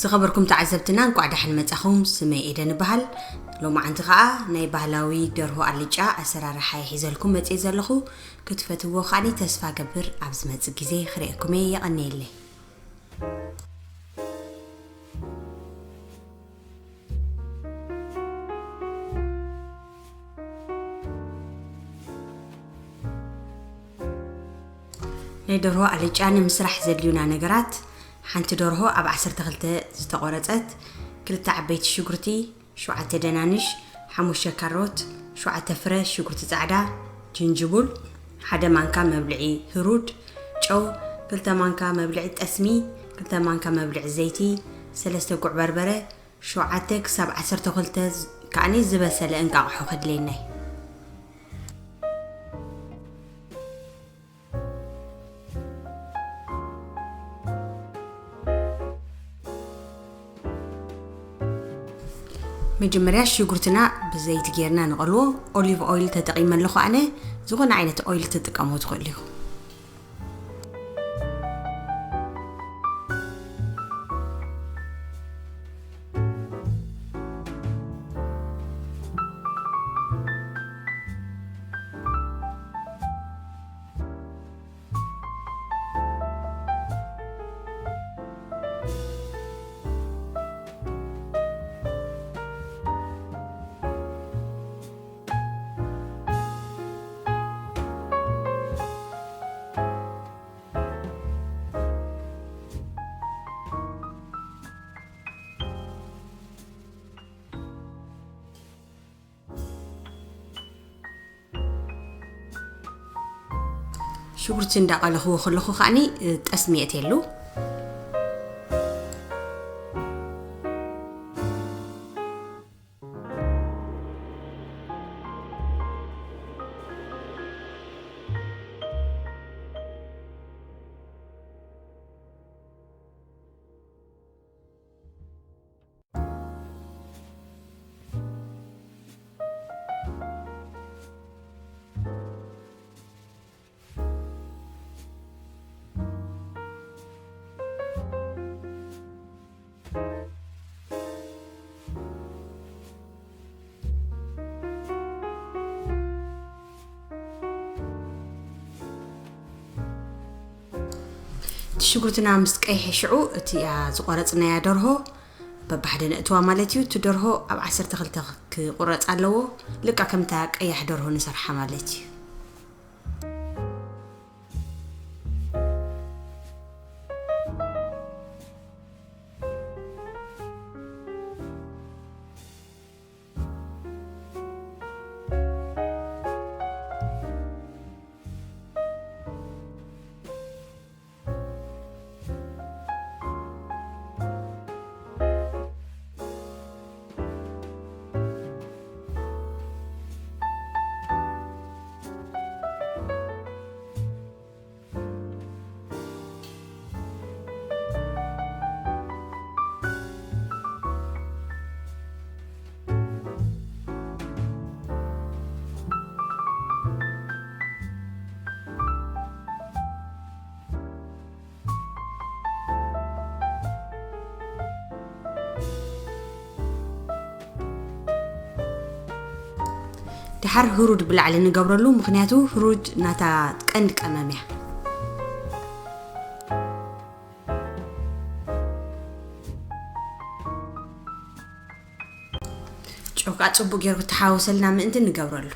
ዝኸበርኩም ተዓዘብትና፣ እንቋዕ ደሓን መጻኹም። ስመይ ኤደን እበሃል። ሎማዓንቲ ኸኣ ናይ ባህላዊ ደርሆ ኣልጫ ኣሰራርሓ እየ ሒዘልኩም መጽየ ዘለኹ። ክትፈትዎ ከኣኒ ተስፋ ገብር። ኣብ ዝመጽእ ግዜ ክርእየኩም እየ። የቐንየለይ። ናይ ደርሆ ኣልጫ ንምስራሕ ዘድልዩና ነገራት፣ ሓንቲ ደርሆ ኣብ ዓሰርተ ክልተ ዝተቖረጸት፣ ክልተ ዓበይቲ ሽጉርቲ፣ ሸውዓተ ደናንሽ፣ ሓሙሽተ ካሮት፣ ሸውዓተ ፍረ ሽጉርቲ ጻዕዳ፣ ጅንጅቡል፣ ሓደ ማንካ መብልዒ ህሩድ፣ ጨው፣ ክልተ ማንካ መብልዒ ጠስሚ፣ ክልተ ማንካ መብልዒ ዘይቲ፣ ሰለስተ ጉዕ በርበረ፣ ሸውዓተ ክሳብ ዓሰርተ ክልተ ዝ-፣ ከኣኒ ዝበሰለ እንቃቕሖ ከድልየና እዩ። መጀመርያ ሽጉርትና ብዘይቲ ጌርና ንቐልዎ። ኦሊቭ ኦይል ተጠቒመ ኣለኹ ኣነ። ዝኾነ ዓይነት ኦይል ትጥቀሙ ትኽእሉ ኢኹም። ሽጉርቲ እንዳቐለኽዎ ከለኹ ከኣኒ፣ እ፣ ጠስሚ የእትየሉ። እቲ ሽጉርትና ምስ ቀይሐ ሽዑ፣ እቲኣ ዝቆረጽናያ ደርሆ በብሓደ ነእትዋ ማለት እዩ። እቲ ደርሆ ኣብ ዓሰርተ ክልተ ክቁረጽ ኣለዎ። ልክዕ ከምታ ቀያሕ ደርሆ ንሰርሓ ማለት እዩ። ደሓር ህሩድ ብላዕሊ ንገብረሉ፣ ምኽንያቱ ህሩድ ናታ ቀንዲ ቀመም እያ። ጨው ከዓ ጽቡቅ ገይሩ ክተሓወሰልና ምእንቲ ንገብረሉ።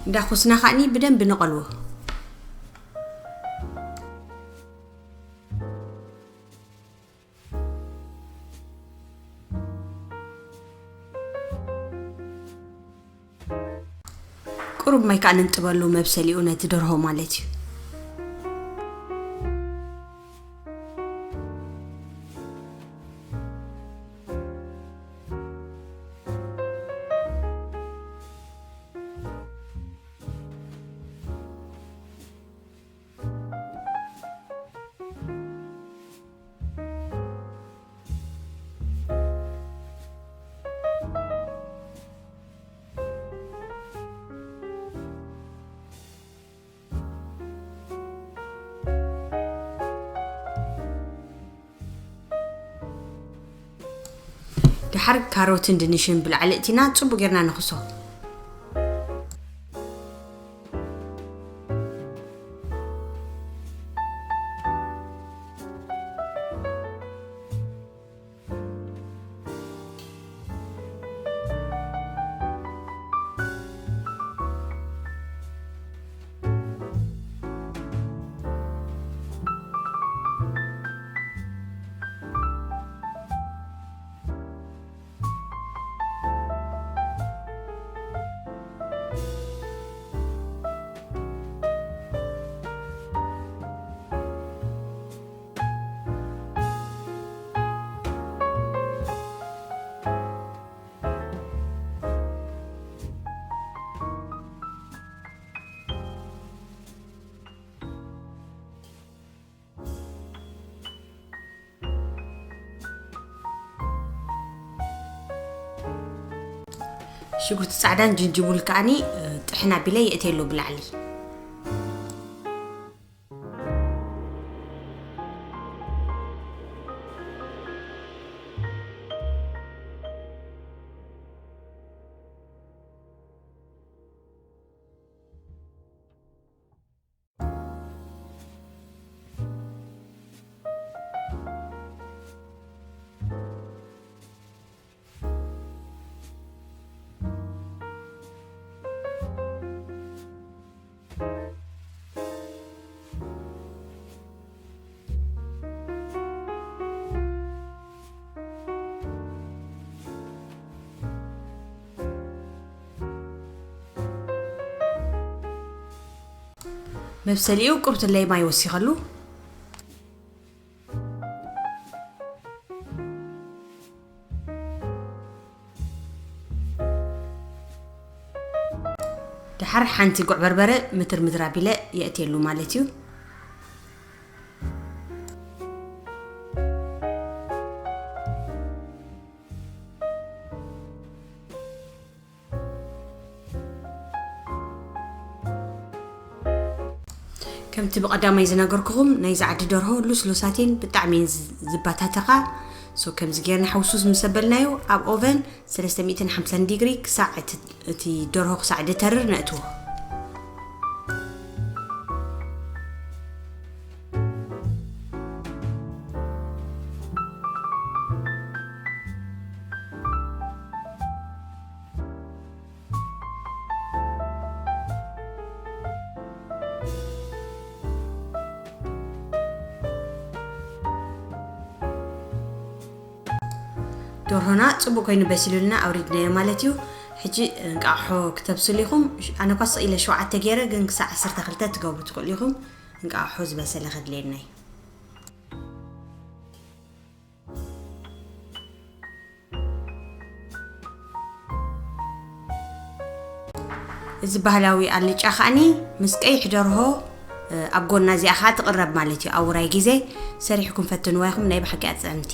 እንዳኹስና ከዓኒ ብደንቢ ንቐልዎ። ቁሩብ ማይ ከዓ ንንጥበሉ መብሰሊኡ ነቲ ደርሆ ማለት እዩ። ሓር ካሮትን ድንሽን ብላዕሊ እቲና ጽቡቅ ጌርና ንኽሶ። ሽጉርቲ ጻዕዳን ጅንጅቡል ከኣኒ ጥሕን ኣቢለ የእትየሉ ብላዕሊ። መብሰሊኡ ቁርትለይ ማይ ወሲኸሉ። ደሓር ሓንቲ ጉዕ በርበረ ምትር ምትር ኣቢለ የእትየሉ ማለት እዩ። ከምቲ ብቐዳማይ ዝነገርኩኹም ናይዚ ዓዲ ደርሆ ሉስሉሳት እየን፣ ብጣዕሚ እየን ዝ- ዝባታተኻ። ሶ ከምዚ ጌርና ሓውሱስ ምስ ኣበልናዮ ኣብ ኦቨን ሰለስተ ሚእትን ሓምሳን ዲግሪ ክሳዕ እቲ እቲ ደርሆ ክሳዕ ድተርር ነእትዎ። ደርሆና ጽቡቅ ኮይኑ በሲሉልና ኣውሪድናዮ ማለት እዩ። ሕጂ እንቃሖ ክተብስሉ ኢኹም። ኣነ ኳ ስቕ ኢለ ሸውዓተ ገይረ፣ ግን ክሳዕ ዓሰርተ ክልተ ትገብሩ ትኽእሉ ኢኹም። እንቃሖ ዝበሰለ ከድልየና እዩ። እዚ ባህላዊ ኣልጫ ከኣኒ ምስ ቀይሕ ደርሆ ኣብ ጎና እዚኣ ከዓ ትቕረብ ማለት እዩ። ኣብ ውራይ ግዜ ሰሪሕኩም ፈትንዋ ኢኹም፣ ናይ ብሓቂ ኣፅዕምቲ።